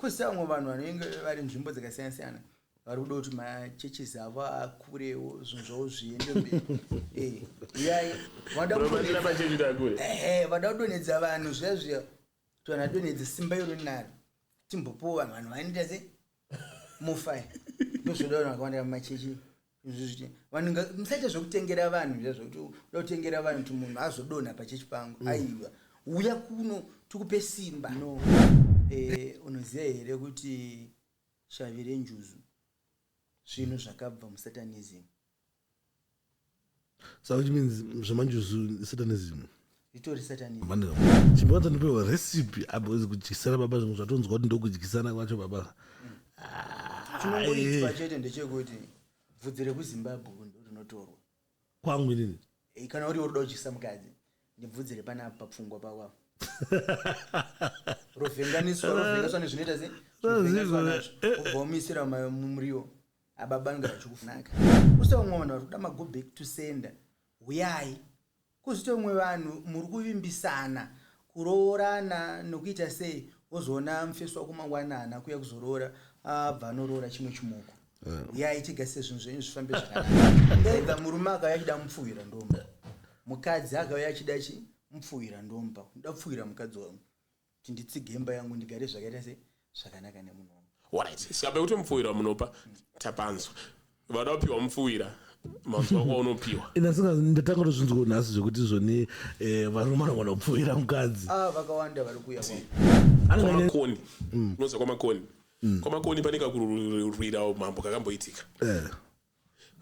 Kosi vamwe vanhu vanenge vari nzvimbo dzakasiyana siyana vari kuda kuti machurches avo akurewo, zvinhu zvavo zviende mberi. Uyai, vada Unobatsira machechi kuti akure. Ehe, vada kudonhedza vanhu zviya zviya, kuti vanhu vadonhedze simba iro rinaro, timbopuwa vanhu, vanhu vanoita se mufai. Ndozvoda vanhu vakawanda mumachechi. Vanhu musaite zvekutengera vanhu zviya zvekuti uda kutengera vanhu kuti munhu azodonha pachechi pangu. Aiwa, uya kuno tikupe simba. No. Unoziva here kuti shavi renjuzu zvinhu zvakabva musatanism? So which means zvemanjuzu satanism. Ritori satanism. Mandira. Chimboanza ndipewa recipe apo izi kudyisana baba, zvimwe zvatonzwa kuti ndokudyisana kwacho baba. Chinongoitwa chete ndechekuti bvudzi rekuZimbabwe ndo rinotorwa. Kwangu inini. Kana uri uroda kudyisa mukadzi, ndibvudzi repanapa papfungwa pako. Rovhenganiswa, rovhenganiswa nezvinoita se? Rovhenganiswa nazvo. Ubva womisira mumuriwo. Ababa anenge achikufunaka. Kusa vamwe vanhu vari kuda ma go back to sender. Huyai. Kuzvita vamwe vanhu muri kuvimbisana kuroorana nokuita sei, wozoona mufesi wako mangwana haana kuuya kuzoroora, abva anoroora chimwe chimoko. Uyai tigase zvinhu zvenyu zvifambe zvakanaka. Either murume akauya achida mupfuhwira ndomupa, mukadzi akauya achida chi mupfuhwira ndomupa. Ndoda kupfuhwira mukadzi wangu kuti nditsige imba yangu, ndigare zvakaita se zvakanaka nemunhu wangu. Alright, saka pekuti mupfuhwira munopa tapanzwa. Vada kupiwa mupfuhwira, manzwa kwaunopiwa. Ina singa ndatanga kutozvinzwa nhasi zvekuti zvoni varume vanogona kupfuhwira mukadzi. Vakawanda vari kuuya kwangu. Kwamakoni. Unoziva kwamakoni? Kwamakoni pane kakurwira umambo kakamboitika.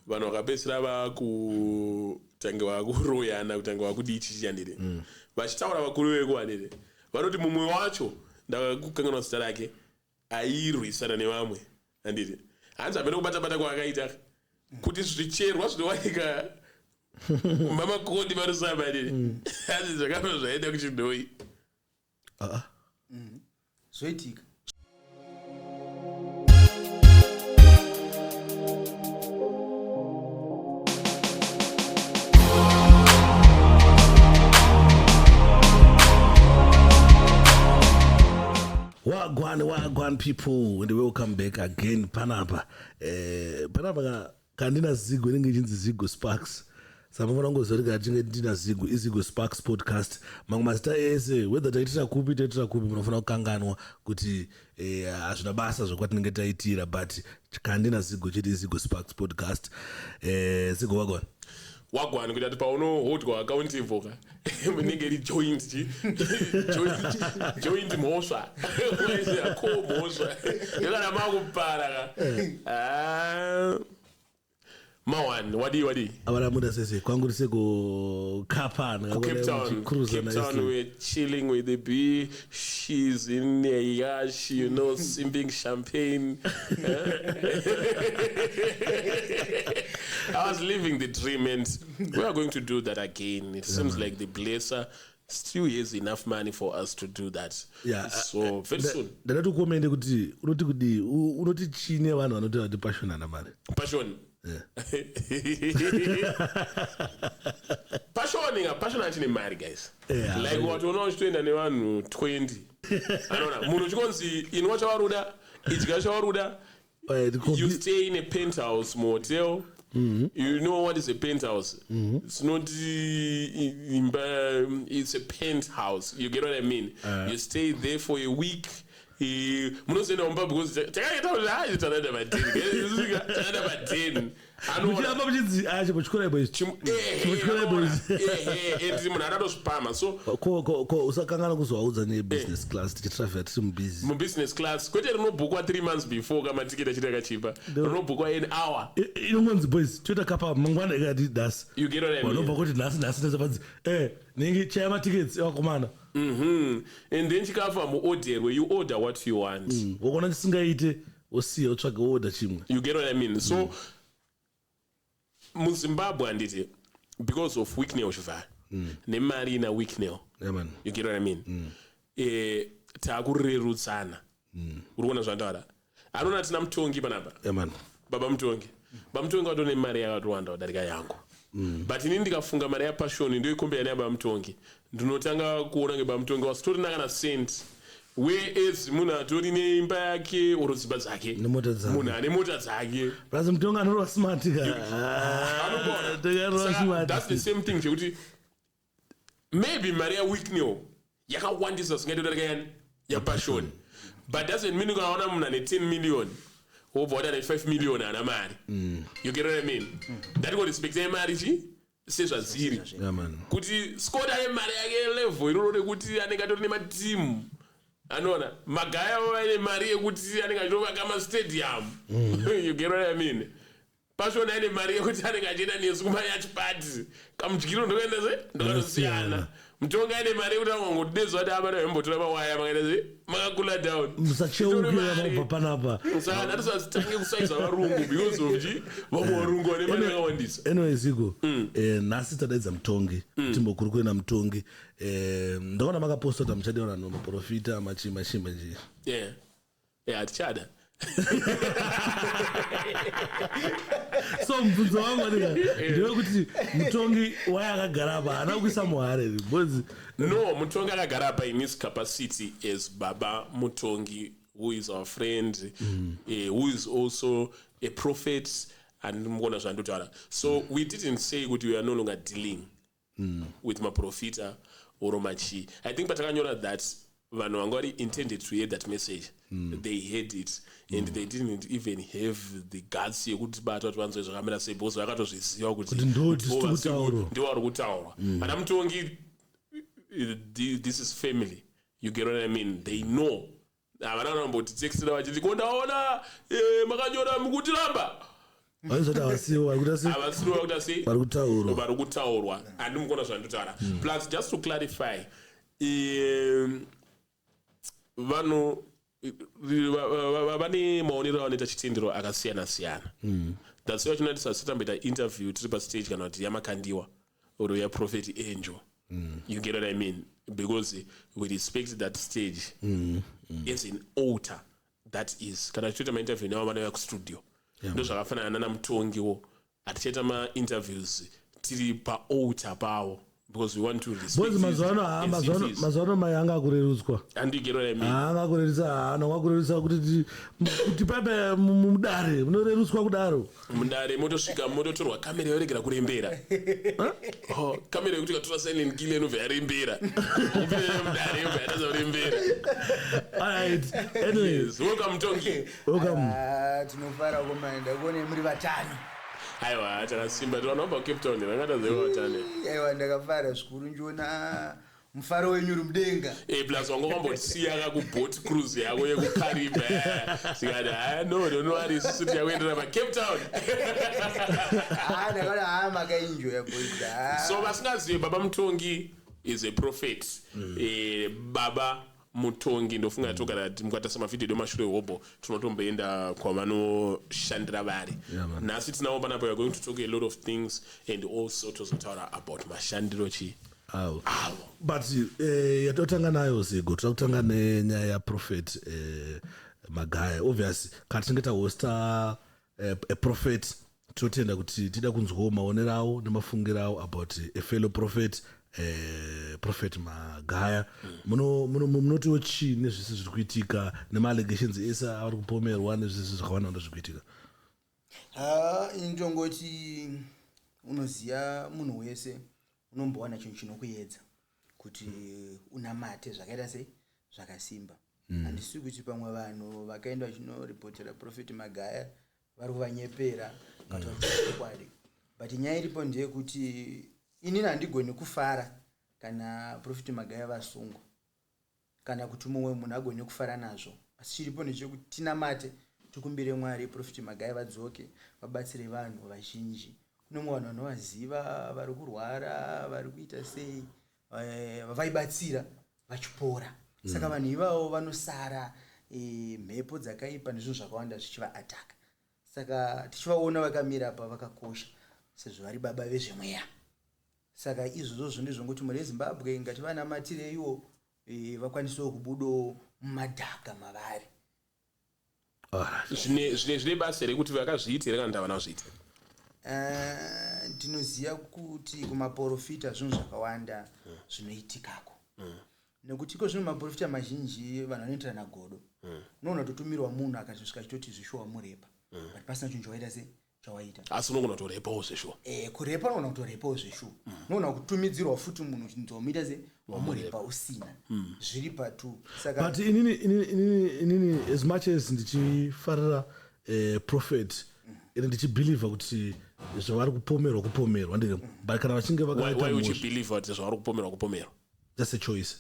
Vanhu vakapedzisira vakutange vakuroyana, kutange vakudii chichi chandiri. Vachitaura vakuru veku handiri. Vanoti mumwe wacho, ndakukanganwa zita rake, airwisana nevamwe handiti. Hanzi hamene kubata-bata kwaakaita kuti zvicherwa zvinowanika mamakoni varusamba handiti. Hanzi zvakabva zvaenda kuChinhoyi. Zvoitika. Wagwan, wagwan people, and welcome back again. Panapa. Panapa kandina Zigo, inenge ichinzi Zigo Sparks. Saka munofanira kungoziva kuti kana tichinge ndina Zigo, iZigo Sparks podcast. Mamwe mazita ese, whether taitira kupi, taitira kupi, munofanira kukanganwa kuti hazvina basa zvekwatinenge taitira, but kandina Zigo chete iZigo Sparks podcast. Zigo, wagwan. Wagwan, kuita kuti paunohodwa account ivoka inenge iri joint chi? Joint, joint mhosva. Ko mhosva. Yokana makupara ka. Mawan, wadii, wadii? Avana muda sese, kwangu rise ku Kapana, Ku Cape Town. Cruiser Cape Town, nicely. we're chilling with the B. She's in a yacht, sipping champagne. I was living the dream, and we are going to do that again. It seems like the blesser still has enough money for us to do that. So very soon. Ndakati ukomende kuti unoti kudii? Unoti chii nevanhu vanoti vati passion ana mari? Passion. Passion nga, passion achine mari, guys. Like what unoona uchitoenda nevanhu 20. Anoona munhu uchikonzi inwa chawaruda, idya chawaruda. You stay in a penthouse motel. You know what is a penthouse? It's not imba, it's a penthouse. You get what I mean? You stay there for a week. Munozoenda kumba because takaita kuti, takaenda padeni. Takaenda padeni. Anoona. Muchiramba muchinzi, chimbotyora boys. Chimbotyora boys. And munhu akatozvipama. So, Ko, usakangana kuzovaudza nebusiness class tichitravel tiri mubusy. Mubusiness class kwete rinobhukwa 3 months before kama tiketi achiti akachipa. Rinobhukwa an hour. Inongonzi boys toita kapa mangwana ikati nhasi. You get what I mean? Vanobva kuti nhasi, nhasi, nhasi, panzi, ningi chaya matickets evakomana. And then chikafu hamuorderwe, you order what you want. Wakaona chisingaite, wosiya utsvage woorder chimwe. You get what I mean? So, muZimbabwe handiti, because of Wicknell Chivayo, nemari ina Wicknell. Yeah, man. You get what I mean? Takurerutsana. Uri kuona zvandaura? Anoona tina Mutongi panapa. Yeah, man. Baba Mutongi. Baba Mutongi watone mari yakatowanda kudarika yangu. But inini ndikafunga mari yaPassion ndoikombera neya Baba Mutongi. Ndinotanga kuona nge Baba Mutongi wasitorina kana cent. Whereas munhu atori neimba yake or dzimba dzake, Nemota dzake. munhu ane mota dzake. Plus mutongi anorova smart ka. Anogona. Mutongi anorova Saka, smart. that's the same thing chekuti maybe mari yaWicknell yakawandisa zvingaita kudarika yani yaPassion, but doesn't mean ukaona munhu ane 10 million wobva wati ane 5 million haana mari. You get what I mean? Ndatingorespectai mari chi sezvadziri. Yeah, man. Kuti Scott ane mari yake level iroro rekuti anenge atori nematimu, anoona Magaya avo vaine mari yekuti anenge achitovaka mastadium. You get what I mean? Passion aine mari yekuti anenge achienda nesu kumayacht party, kamudyiro ndokaenda se ndokatosiyana. Mutongi aine mari yekuti angongodezwa kuti apana vembotora mawaya makaita se makakula down. Musacheuke. Itori mari. Mabva panapa. Saka ngatisatange kusaisa varungu because of chi vamwe varungu vane mari yakawandisa. Anyway, Zigo, nhasi tadaidza mutongi, timbokurukure namutongi. Ndakaona makaposta kuti hamuchadi vanhu maprofita machimba chimba nje. Yeah, hatichada. So mubvunzo wangu anika ndewekuti mutongi waye akagara apa haana kuisa muhare because No, Mutongi akagara apa in his capacity as Baba Mutongi, who is our friend, who is also a prophet, and mukona zvandotaura. So we didn't say kuti we are no longer dealing with maprofita or machi. I think patakanyora that vanhu vanga vari intended to hear that message, they heard it and they didn't even have the guts yekutibata kuti vanzwe zvakamira sei, because vakatozviziva kuti Kuti ndo tisi kutaurwa. Ndivo vari kutaurwa. Ana Mutongi, this is family, you get what I mean? They know. Havana kumbotitextira vachiti ko ndaona makanyora mukutiramba. Vaizoti havasiwo vari kuita sei? Havasiriwo vakuita sei? Vari kutaurwa. Vari kutaurwa, handi mukona zvandotaura? Plus, just to clarify, vanhu vane maonero avanoita chitendero akasiyana siyana. That's why chinoti sasitamboita interview tiri pastage kana kuti yaMakandiwa or yaProphet Angel. You get what I mean? Because we respect that stage as an altar. That is, kana tichitoita mainterview navo vanouya kustudio. Ndo zvakafanana nana Mutongiwo, hatichaita mainterviews tiri paaltar pavo because we want to respect Because it mazuva ano haa, as it is. mazuva ano mai anga akurerutswa. And you get what I mean? Haanga akurerutsa, haana kwakurerutsa kuti kuti paipa mudare munorerutswa kudaro. Mudare motosvika mototorwa kamera yoregera kurembera. Oh, kamera yekuti ikatora silent kill inobva yarembera, upinda mudare yobva yatadza kurembera. Alright, anyway. Yes, welcome, Mutongi. Welcome. Ah, tinofara komana, ndakuone muri vatano. Aiwa, takasimba, tivanobva kuCape Town, vangatadzewa vatane. Aiwa, ndakafara zvikuru ndiona mufaro wenyu uri mudenga. Plus wanga wambotisiya kakuboat cruise yako yekuCaribe, tikati haya, no, don't worry, isusu tichakuendera paCape Town. Ah, ndakaona haa makaenjoya, boys. Ah. So vasingazivi, Baba Mutongi is a prophet. Baba Mutongi, ndofunga togara mukatarisa mavhidhiyo edu emashure hobho, tinotomboenda kwavanoshandira vari. Yeah, man. Nhasi tinavo panapo. We are going to talk a lot of things and also tozotaura about mashandiro chi Awo. avo. But yatotanga nayo, Zigo, toda kutanga nenyaya yaprophet Magaya. Obvious, kana tinenge tahosta a prophet, tinotenda kuti tida kunzwawo maonero avo nemafungiro avo about a fellow prophet, Prophet Magaya. Munotiwo chii nezvese zviri kuitika nemaallegations ese avari kupomerwa nezvese zvakawanda wanda zviri kuitika? Ha, indongoti unoziya munhu wese unombowana chinhu chinokuedza kuti unamate zvakaita sei zvakasimba. Handisi kuti pamwe vanhu vakaenda vachinoripotera Prophet Magaya vari kuvanyepera kana kuti vari kuchokwadi, but nyaya iripo ndeyekuti inini handigoni kufara kana Prophet Magaya vasungwa kana kuti mumwe munhu agone kufara nazvo, asi chiripo ndechekuti tinamate, tikumbire Mwari Prophet Magaya vadzoke vabatsire vanhu vazhinji. Kune mumwe vanhu vanovaziva vari kurwara, vari kuita sei, vaibatsira vachipora. Saka vanhu ivavo vanosara mhepo dzakaipa nezvinhu zvakawanda zvichivaataka. Saka tichivaona vakamira apa vakakosha sezvo vari baba vezvemweya. Saka izvozvozvo ndezvongoti mhuri yeZimbabwe ngativanamatireiwo, vakwanisewo kubudawo mumadhaka mavari. Alright. Zvine basa rekuti vakazviita here kana kuti havana kuzviita? Ndinoziva kuti kumaprofita zvinhu zvakawanda zvinoitikako. Nekuti iko zvino maprofita mazhinji vanhu vanoitirana godo. Unoona kutotumirwa munhu akatosvika achitoti zvishuwa murepa, but pasina chinhu chawaita, se chawaita. Asi unogona kutorepawo zveshuwa. Kurepa unogona kutorepawo zveshuwa. Unoona kutumidzirwa futi munhu chinzi wamuita se wamurepa usina. Zviri patu, saka But inini as much as ndichifarira prophet, ine ndichibelieva kuti zvavari kupomerwa kupomerwa ndike, but kana vachinge vakaita Why mhosva uchibelieve kuti zvavari kupomerwa kupomerwa? Just a choice,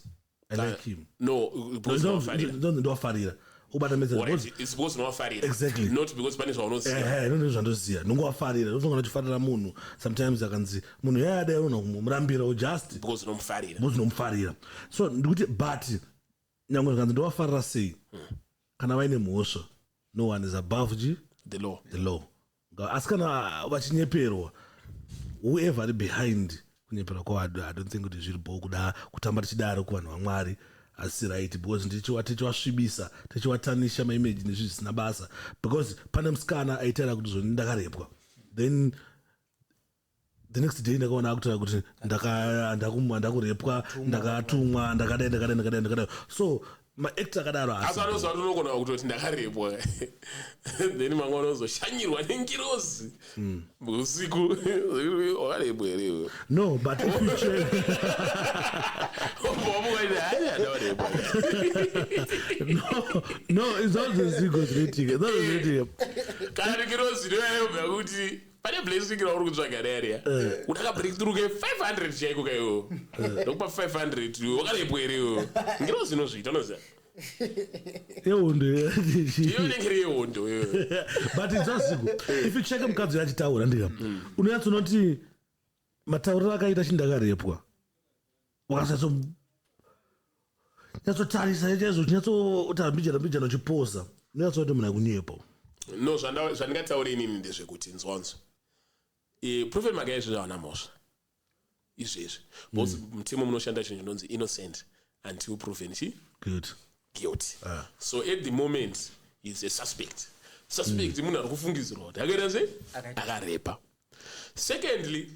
I like him. No, because unovafarira. Ndovafarira ubata medza. Alright, it's because unovafarira. Exactly. Not because pane zvaunoziva. Ehe, ndo zvandoziva, ndongovafarira. Ndofunga ndichifarira munhu, sometimes akanzi munhu yayadai unogona kumurambira just Because unomufarira. Because unomufarira. So ndikuti, but nyange zvikanzi ndovafarira sei, kana vaine mhosva, no one is above g The law. The law. Asi kana vachinyeperwa, whoever ari behind kunyepera kwavo, I don't think kuti zviri bho kuda kutamba tichidaro kuvanhu vaMwari. Asi right, because tichiwasvibisa, tichiwatanisha maimage nezvinhu zvisina basa, because pane musikana aitaura kuti zvoni ndakarepwa, then the next day ndakaona akutaura kuti ndakurepwa, ndakatumwa, ndakadai, ndakadai, ndakadai, ndakadai. So maact akadaro Asi haasi anoziva kuti unogona kutoti ndakarepwa, then mamwe anozoshanyirwa nengirozi usiku, wakarepwa here iwe? No, but if you check Wamukaiti hayi, handawarepwa. No, it's not the zigo zvinoitika, it's not zvinoitika. Kana kuti ngirozi ndoyayobva kuti pane blessing rauri kutsvaga rariya, unaka breakthrough ke 500 chaiko kaiwo, ndokupa 500, wakarepwa here iwe? Ngirozi inozviita, unoziva. Yehondo. Iyo inenge iri yehondo iyoyo. But it's not zigo. If you check mukadzi uyo achitaura, ndika unonyatsonoti matauriro akaita chindakarepwa, wakasatso nyatsotarisa chaizvo, chinyatsoti mbijana mbijana, uchipoza, unonyatsoti munhu akunyepa. No, zvandingataura inini ndezvekuti nzwanzo, Prophet Magaya izvezvi havana mhosva izvezvi, because mutemo munoshanda chinhu chinonzi innocent until proven chi Good. guilty. So at the moment is a suspect. Suspect munhu ari kufungidzirwa kuti akaita sei? Akaita. Akarepa. Secondly,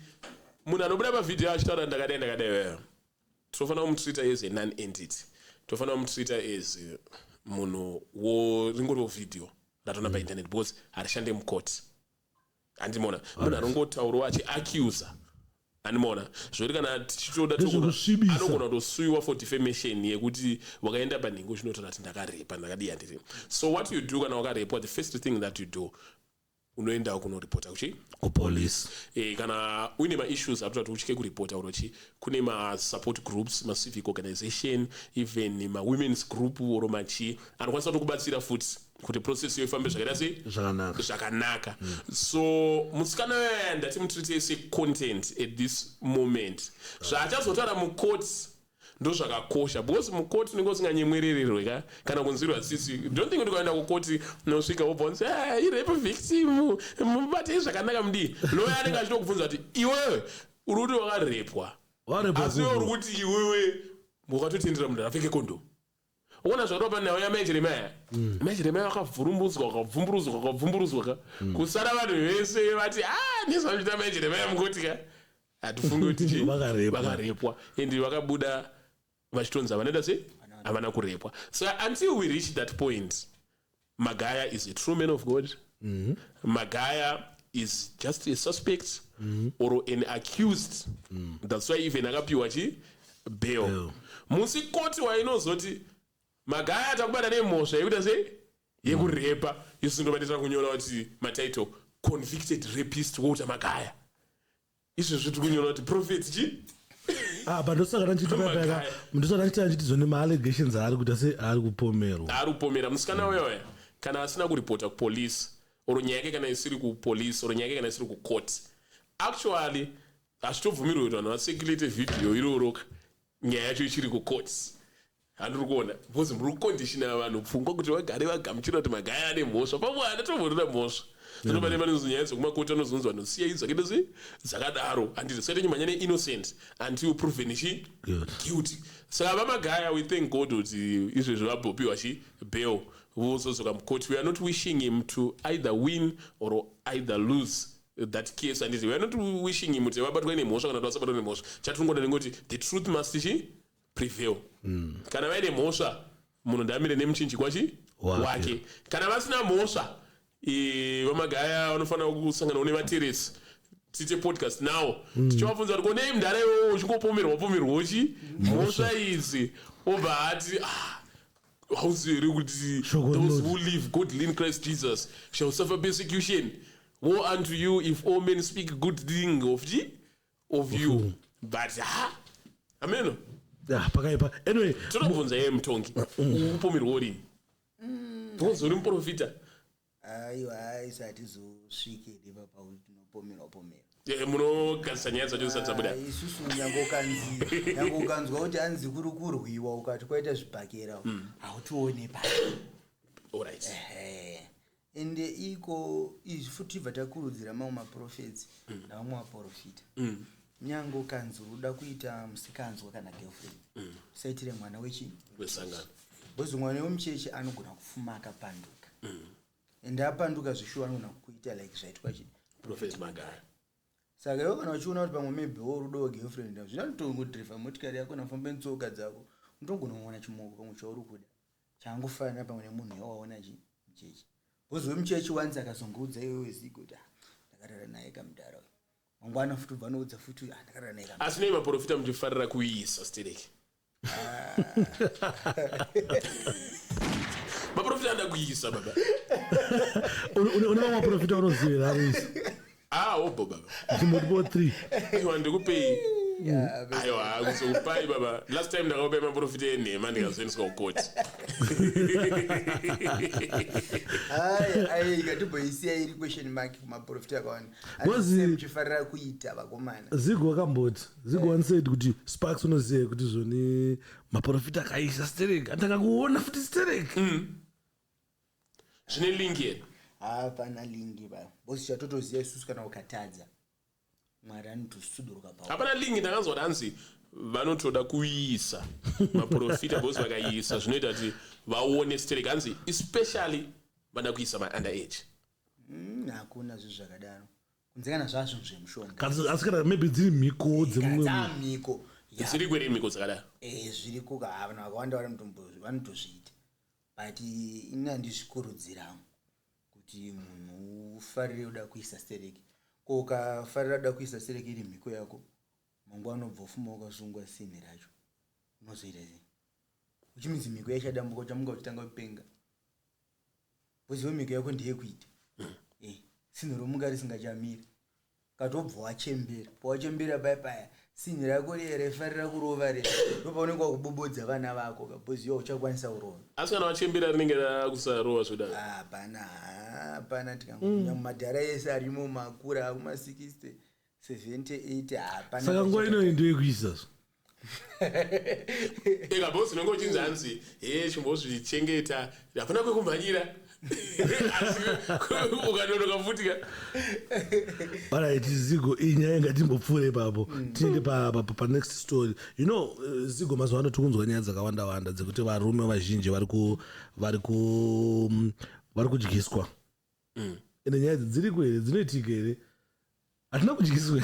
munhu anobuda pavhidhiyo achitaura ndakadai ndakadai weyo, tinofanira kumutreata as a non entity. Tofanira kumutreata as munhu ringoriwo vhidhiyo ratona painternet, because harishande mukoti, handimona? Munhu anongotaurawo achiaccusa, andimona? Zvoti kana tichitoda Ndezvekusvibisa. Anogona kutosuiwa for defamation yekuti wakaenda panhingo uchinotaura kuti ndakarepa, ndakadii, handiti? So what you do kana wakarepwa, the first thing that you do, unoendawo kunoripota kuchi Kupolice. Kana uine maissues akuita kuti utye kuripota urochi, kune masupport groups, macivic organization, even mawomen's group oro machi anokwanisa kutokubatsira futi kuti process iyo ifambe zvakaita sei? Zvakanaka. Zvakanaka. So musikana uyaya ndati mutreate secontent at this moment. Zvaachazotaura mucourt ndo zvakakosha, because mukoti unenge usinganyemwerererwe ka kana kunzwirwa tsitsi. Don't think kuti ukaenda kukoti unosvika wobva unzi, "Ah, irape victim, mubatei zvakanaka mudii." Loya anenge achitokubvunza kuti iwewe uri kuti wakarepwa, Warepwa asi iwe kupi? uri kuti iwewe wakatotendera munhu apfeke kondomu. Uona zvakadwa panhau yamai Jeremaya. Mai Jeremaya vakavhurumbudzwa, vakabvumburudzwa, vakabvumburudzwa ka, kusara vanhu vese vati a nezvanoita mai Jeremaya mukoti ka, hatifungi kuti chii? Vakarepwa. Vakarepwa, and vakabuda vachitonzi havanoita sei? Havana kurepwa. So until we reach that point, Magaya is a true man of God. Magaya is just a suspect or an accused. That's why even akapiwa chi bail. Bail. Musi koti wainozoti Magaya takubata nemhosva yekuita sei? Yekurepa, isu ndobatira kunyora kuti matitle convicted rapist Walter Magaya. Izvezvi tiri kunyora kuti prophet chi Ah, but ndosaka ndichiti Magaya. ndosaka ndichiti zvone maallegations aari kuita se ari kupomerwa. Ari kupomera musikana uyoya, kana asina kuripota kupolice or nyaya yake kana isiri kupolice or nyaya yake kana isiri kucourt, actually hazvitobvumirwi kuti vanhu vacirculate vhidhiyo iroroka nyaya yacho ichiri kucourt, handiri kuona? Because muri kukondishina vanhu pfungwa kuti vagare vagamuchira kuti Magaya ane mhosva, pamwe hana mhosva. Zvinobane pane nyaya dzekumakoti anozonzi vanhu siyai dzakaita sei? Dzakadaro, handiti? Saka tichimhanya neinnocent until proven chi Guilty. guilty. Saka vaMagaya, we thank God kuti izvezvi vabhopiwa chi bail, vozodzoka mukoti. We are not wishing him to either win or either lose that case, handiti? We are not wishing him kuti vabatwa nemhosva kana kuti vasabatwa nemhosva. Chatinongoda ndengoti the truth must chi prevail. Kana vaine mhosva, munhu ndamire nemuchinjikwa chi Wake. Wake. Kana vasina mhosva, vaMagaya vanofanira kusanganawo nevateresi, tiite podcast now, tichivabvunza kuti konei mudhara iwowo uchingopomerwa pomerwawo chi mhosva idzi, obva ati, "Ah, hauzivi here kuti Shoko those rinoti. who live godly in Christ Jesus shall suffer persecution? Woe unto you if all men speak good thing of chi of you." But ha, ameno. Ya, pakaipa. Anyway, Tinobvunza iye mutongi, upomerwa uri because uri muprofita. Aiwa, isu hatizosvike ipapa kuti tinopomerwa pomerwa. Munogadzisa nyaya dzacho zisati dzabuda. Ah, isusu nyange ukanzi, nyange ukanzwa kuti hanzi kuri kurwiwa, ukati kwaita zvibhakera, hautione pa. Alright. Ehe. Ende iko izvi futi tibva takurudzira mamwe maprofets navamwe vaprofita, nyange ukanzi uda kuita musikanzwa kana girlfriend, usaitire mwana wechi wesangano. Because mwana wemuchechi anogona kufuma akapanduka, ende apanduka zvishuwa anogona kuita like zvaitwa chi Prophet Magaya. Saka iwe kana uchiona kuti pamwe maybe worudo wegirlfriend, zvinotongodhirivha motikari yako nafamba netsoka dzako, unotogona kuona chimoko pamwe chauri kuda changofanana pamwe nemunhu yawaona chi muchechi, because wemuchechi wanzi akazongoudza iwewe zigo kuti, "Ah, ndakarara naye kamudhara uyu," mangwana futi ubva anoudza futi, "Ah, ndakarara naye kamudhara." Asi nei maprofita muchifarira kuisa stereki? Maprofita anoda kuisa, baba. Une vamwe vaprofita unoziva aruisa? Ah, obo baba. Chimbotipo 3. Aiwa, ndikupei. Aiwa, kuzokupai baba. Last time ndakakupai maprofita enhema, ndikazoendeswa kukoti. Ai, ai, ikatiboisiya iri question mark kumaprofita akawanda. Muchifarira kuita vakomana. Zigo wakamboti, Zigo one said kuti Sparks unoziva kuti zvoni maprofita akaisa sterek, andanga kuona futi sterek. Zvine link here? Hapana lingi ba, bosi chatotoziva isusu, kana ukatadza, Mwari anotosuduruka pa. Hapana link. Ndakanzwa kuti hanzi vanotoda kuisa maprofita because vakaisa zvinoita kuti vaone sterek. Hanzi especially vada kuisa maunder age. Hakuna zvinhu zvakadaro, kunze kana zvazvo zvemushonga. Asi kana maybe dziri mhiko dzemumwe munhu. Dzamhiko. Dziri kwere mhiko dzakadaro? Zviriko ka, vanhu vakawanda vanotozviita, but ini handizvikurudzirawo kuti munhu ufarire kuda kuisa stereki. Ko ukafarira kuda kuisa stereki iri mhiko yako, mangwana unobva ufuma wakasungwa sinhi racho, unozoita sei? Uchiminzi mhiko yachadambuka, uchamuka uchitanga kupenga, uzive mhiko yako ndeyekuita. Sinhi romuka risingachamiri, katobva wachembera, pawachembera paya paya sinhi rako riya raifarira kurova riya, ndopaunenge wakubobodza vana vako kabhozi iwa uchakwanisa kurova. Asi kana vachembera rinenge rakusarova zvodaro. Hapana, hapana. Tikangonya mumadhara ese arimo makura akuma60 78, hapana. Saka nguva inoyi ndoyekuisa. Ega bhosi unenge uchinzi hanzi he, chimbozvichengeta, hapana kwekumhanyira, asi ukanonoka futi ka. Alright, Zigo, iyi nyaya ngatimbopfuure ipapo, tiende panext story. Zigo, mazuva ano tikunzwa nyaya dzakawanda wanda dzekuti varume vazhinji vari kudyiswa. Ende nyaya idzi dziriko here? Dzinoitika here? Hatina kudyiswa.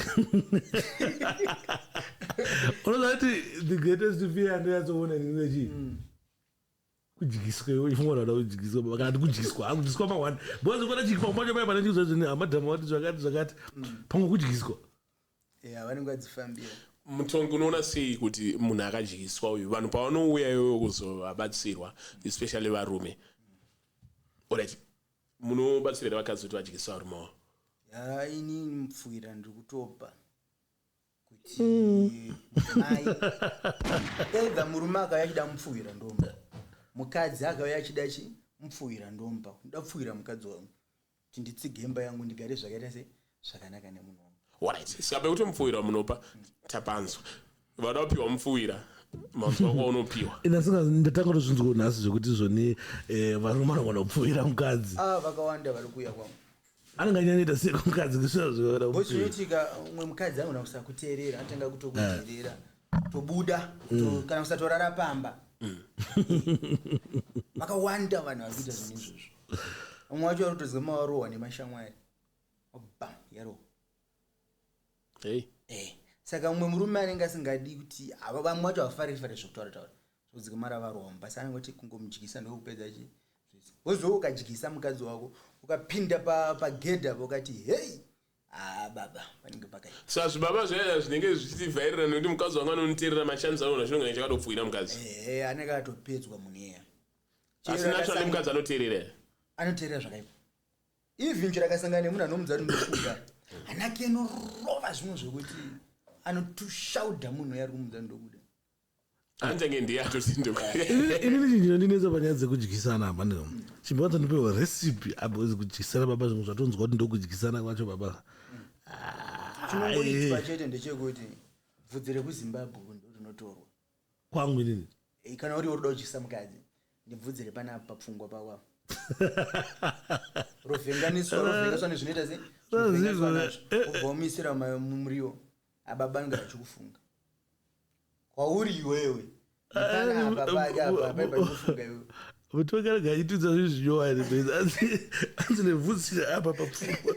Unoziva kuti the greatest fear andonyatsoona inini chii? Kudyiswa. Ifunga kuda kudyiswa kana kuti kudyiswa, akudyiswa mawani, because kona chikwa pacho paya pane chizva zvine hamadhamu wati zvakati zvakati, pamwe kudyiswa. Ya, vanenge vadzifambira. Mutongi, unoona sei kuti munhu akadyiswa uyu, vanhu pavanouya iyoyo kuzovabatsirwa, especially varume? Alright, munobatsira here vakadzi kuti vadyisa varume wavo? Ya, inini mupfuwira ndiri kutopa kuti mudzimai either murume akauya achida mupfuwira ndomupa, mukadzi akauya achida chi mupfuwira ndomupa. Ndoda kupfuwira mukadzi wangu kuti nditsige imba yangu, ndigare zvakaita se zvakanaka nemunhu wangu. Alright, saka pekuti mupfuwira munopa, tapanzwa. Vada kupiwa mupfuwira, manzwa kwaunopiwa. Ina ndatanga kutozvinzwa nhasi zvekuti zvoni varume vanogona kupfuwira mukadzi. Ah, vakawanda vari kuuya kwangu. Anenge anyanyoita sei kumukadzi kusvira zvekuda Bo kupfuwira? chinoitika, umwe mukadzi anogona kusakuteerera, anotanga kutokuteerera, tobuda, kana kusatorara pamba. Vakawanda vanhu vari kuita zvinhu izvozvo. Vamwe vacho vari kutozama varohwa nemashamwari, bam, yarohwa. Hey. Saka mumwe murume anenge asingadi kuti ava vamwe vacho havafariri zvekutaura taura, zvodzimara varomba, asi anenge kuti kungomudyisa ndokupedza chi zvese. Wozowo ukadyisa mukadzi wako, ukapinda pagedhi apo, ukati hei, haa baba, panenge pakaipa. Saka zvibaba zvaya zvinenge zvichitivhairira nekuti mukadzi wangu anoniterera, machanzi anoona chinonge chakatopfuwira mukadzi. Ehe, anenge atopedzwa munhu iyeya. Asi naturally mukadzi anoteerera here? Anoteerera zvakaipa. Even chero akasangana nemunhu anomudza kuti ndokuda, hanake anorova zvimwe zvekuti anotushaudha munhu uya ari kumudza kuti ndokuda. Antange ndiye atoti ndokuda. Inini chinhu chinondinetsa panyaya dzekudyisana apa ndino chimbowanza ndipewa recipe apo kudyisana baba, zvimwe zvatonzwa kuti ndokudyisana kwacho baba. Chinongoitwa chete ndechekuti bvudzi rekuZimbabwe ndo rinotorwa. Kwangu inini? Kana uri uroda kudyisa mukadzi, nebvudzi repanapa papfungwa pako rovhenganiswa, rovhenganiswa nezvinoita se rovhenganiswa nazvo, ubva wamuisira mumuriwo. Ababa anenge achikufunga kwauri iwewe, panapa pake apa pai pachikufunga iwewe. Mutokarega achitudza zvinhu zvinyowani, anzi nebvudzi apa papfungwa.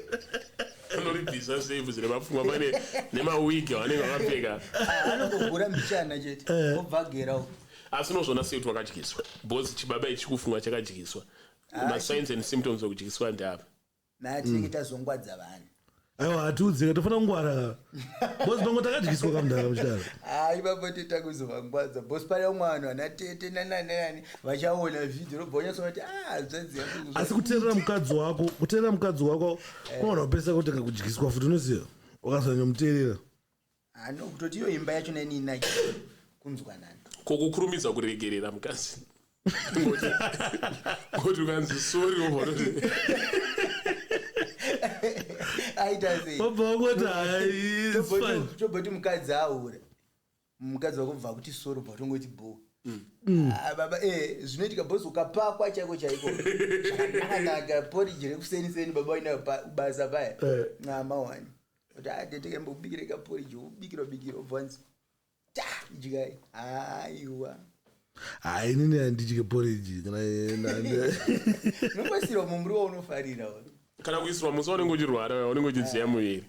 Anoribvisa sei bvudzi repapfungwa pane nemawigi avanenge vakapfeka? Ah, anongogura mbichana chete, obva agera uko. Asi unozviona sei kuti wakadyiswa? Because chibaba ichi chikufunga chakadyiswa, masigns and symptoms ekudyiswa ndeapa? Na tinenge tazongwadza vanhu. Aiwa, hatiudzika, tofanira kungwara because pamwe takadyiswa kamudhara muchidaro. Hai baba, teta kuzovangwadza boss, pane vamwe vanhu vana tete nananani vachaona vhidhio, robva wanyatsona kuti ah, hanzvadzi yangu. Asi kuteerera mukadzi wako, kuteerera mukadzi wako kunoona kupesa kutenga kudyiswa futi, unoziva, ukasanyanya. Ano kutoti iyo imba yacho nenina kunzwanana. Kokukurumidza kuregerera mukadzi, ngoti ukanzi sorry wobva watoti Aita sei? Wabva wangoti hai, it's fine. Toboti mukadzi aura, mukadzi wako bva kuti sorry, bva tongoti bo. Ah, baba, zvinoitika boss, ukapakwa chaiko chaiko zvakanaka, porridge rekuseniseni, baba waenda basa paya, namawani kuti atete kambobikire kaporridge, ubikira ubikira, ubva wanzi ta, idyai. Aiwa. Hai, inini handidye porridge kana Unongosirwa mumuriwo waunofarira. Kana kuisirwa musi waunenge uchirwara, unenge uchidziya muviri,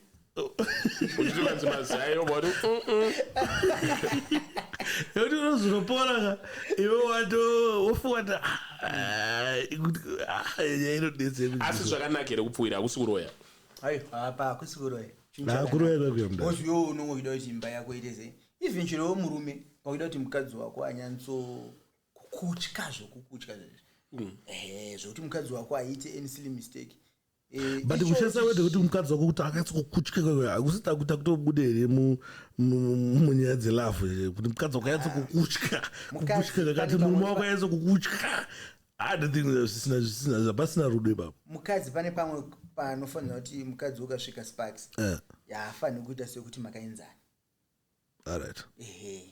uchiti ukanzi mazai wobva wati Nekuti unozonopora ka iwe wato wofunga kuti ah, nyaya inodetsera. Asi zvakanaka here kupfuwira? Hakusi kuroya? Ayo, apa hakusi kuroya. Kuroya kwakuya mudhara. Boss, iwewe unongoida kuti imba yako ite sei? Even chero murume, wakuida kuti mukadzi wako anyatso kukutya, zvokukutya zvezvi, ehe, zvokuti mukadzi wako aite any silly mistake. But kushandisa wede kuti mukadzi wako kuti akatsa kukutya kwekwe, hakusi takuta kutobuda here munyaya dzelove here, kuti mukadzi wako anyatso kukutya? Mukadzi Kukutya kakati pane murume pamwe wako anyatso kukutya, I don't think zvisina zvisina zvapasina rudo ipapo. Mukadzi pane pamwe panofanira kuti mukadzi ukasvika, Sparks, yaafaniri kuita sekuti makaenzana. Alright. Ehe,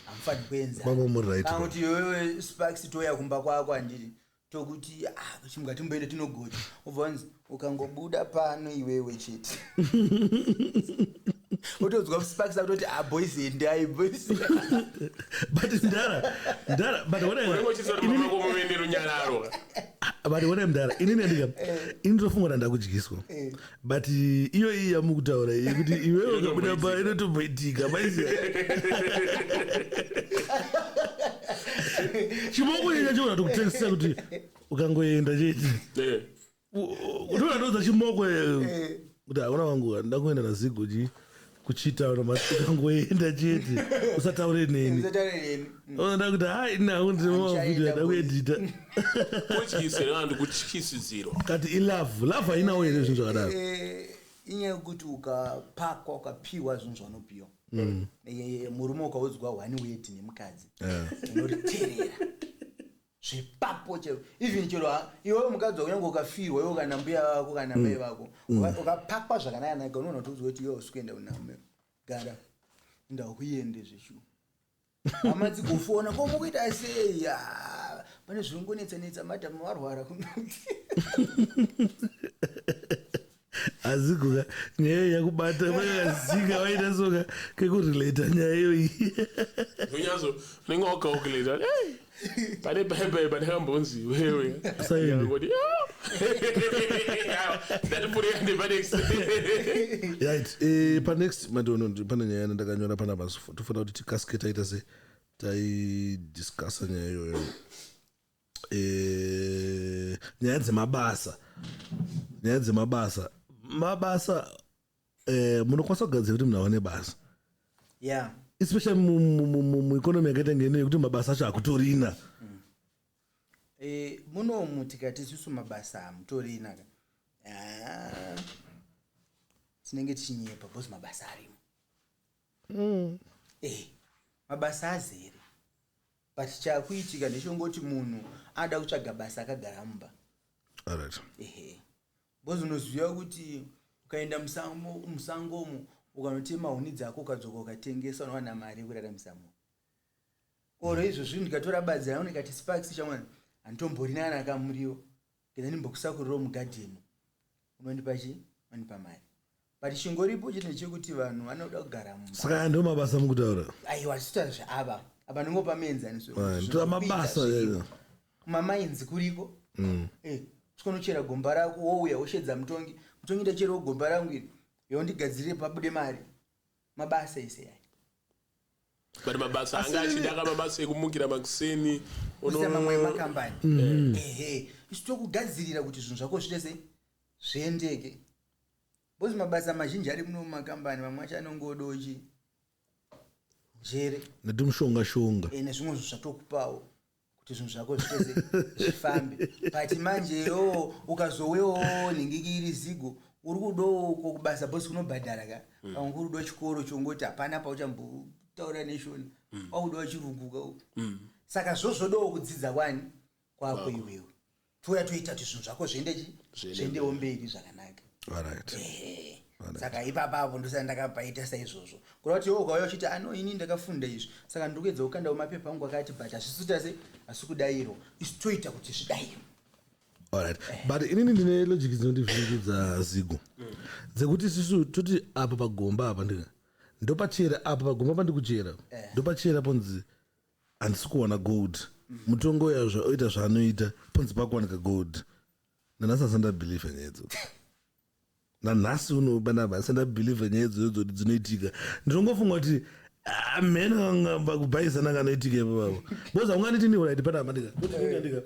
hamufaniri kuenzana. Pamwe muri right. Kana kuti iwewe Sparks touya kumba kwako, handiti, tokuti ah, chimga timboende tinogocha, ubva wanzi ukangobuda pano iwewe chete, utodzwa Sparks akutoti ah, boys, endai boys. But ndara ndara, but Unenge uchiziva kuti mama vako muve nerunyararo. But ona mudhara, inini andika ini ndofunga kuti ndakudyiswa, but iyo iyi yamukutaura iyi yekuti iwewe ukabuda pa inotomboitika, maiziva chimoko icha chiona tokutekisa kuti ukangoenda chete, utoona chimoko kuti hakuna wangu, ndakuenda naZigo chi kuchita, ukangoenda chete usataure neni. Usataure neni. Unoda kuti hai, ini hangu ndinemavideo ndakuedita. Kutyisa here kana kuti kutyisidzirwa? Kati ilove, love hainawo here zvinhu zvakadaro? Inyaya yekuti ukapakwa, ukapiwa zvinhu zvaunopiwa. Murume ukaudzwa one word nemukadzi, unoriterera zvepapo chero, even chero iwewe mukadzi wako, kunyange ukafirwa iwe kana mbuya vako kana mai vako, ukapakwa zvakanaka, unoona kuti udzwa kuti iwe usi kuenda kunhamo, gara ndakuende zveshuwa. Hama dzigofona, ko mukuita sei? Ah, pane zviringonetsa-netsa, madhamu varwara. Aziguka nyaya iyi yakubata vakakazika vaita soka kekurelata nyaya iyoyi. Unyazo unenge wacalculata, pane paipai pandakambonzi wewe Usaende. ngoti. Ndatipurika nepanext. Right, panext mandono pane nyaya yandakanyora panapa, tofanira kuti tikasike taita se taidiscussa nyaya iyoyo. Nyaya dzemabasa, nyaya dzemabasa, mabasa, munokwanisa kugadzira kuti munhu awane basa? Yeah. Especially mueconomy yakaita ngeno yekuti mabasa acho hakutorina. Munomu tikati isusu mabasa hamutorina ka. Ah, tinenge tichinyepa because mabasa arimo. Mabasa azere, but chakuitika ndechongoti munhu anoda kutsvaga basa akagara mumba. Alright. Ehe, because unoziva kuti ukaenda musangomo ukanotema huni dzako, ukadzoka ukatengesa, unowana mari yekuraramisa munhu. Oro izvozvi ndikatora badzi rangu ndikati, "Sparks shamwani, handitomborina kana kamuriwo, ngenda ndimbokusakurirawo mugadheni," unondipa chi? Unondipa mari. But chingoripo chete ndechekuti vanhu vanoda kugara mumba. Saka aya ndo mabasa mukutaura? Aiwa, tisitaura zveava apa, ndingopa muenzaniso. Ndotora mabasa. Kumamainzi kuriko. Chikonochera gomba rako, wouya woshedza mutongi. "Mutongi, ndacherawo gomba rangu iri, yondigadzirire pabude mari." Mabasa ese aya. But mabasa anga achidaka mabasa ekumukira makuseni. Kuisa mamwe emakambani. Ehe, isu tokugadzirira kuti zvinhu zvako zviite sei, zviendeke, because mabasa mazhinji ari muno mumakambani, mamwe acho anongodochi njere. Netimushonga shonga. Nezvimwe zvinhu zvatokupawo kuti zvinhu zvako zviite sei, zvifambe. But manje iwowo ukazowewo nhingikiri zigo, uri kudowo uko kubasa bhosi kunobhadhara ka. Pamwe kuri kudo chikoro chongoti hapana pauchambotaura neshona, wakudawo chirungu ka uko. Saka zvozvodawo kudzidza kwani kwako iwewe, touya toita kuti zvinhu zvako zviende chi zviendewo mberi zvakanaka. Alright. Ehe. Saka ipapapo ndosaka ndakapaita saizvozvo, kureva kuti iwe ukauya uchiti, "Ano ini ndakafunda izvi, saka ndiri kuedza kukandawo mapepa angu akati," but hazvisi se hasi kudayirwa. Isu toita kuti zvidayirwe. Alright, but inini ndine logic dzinondivhiringidza, Zigo, dzekuti isusu toti apa pagomba apa ndika ndopachera, apa pagomba pandikuchera, ndopachera, ponzi handisi kuwana gold. Mutongo uya oita zvaanoita, ponzi pakuwanika gold. Nanhasi asati ndabhilivha nyaya idzodzo. Nanhasi uno panapa asati ndabhilivha nyaya idzodzo kuti dzinoitika. Ndinongofunga kuti mhene kubhaisana kanoitika ipapapo, because haunganditi ni right panapa ndika ndika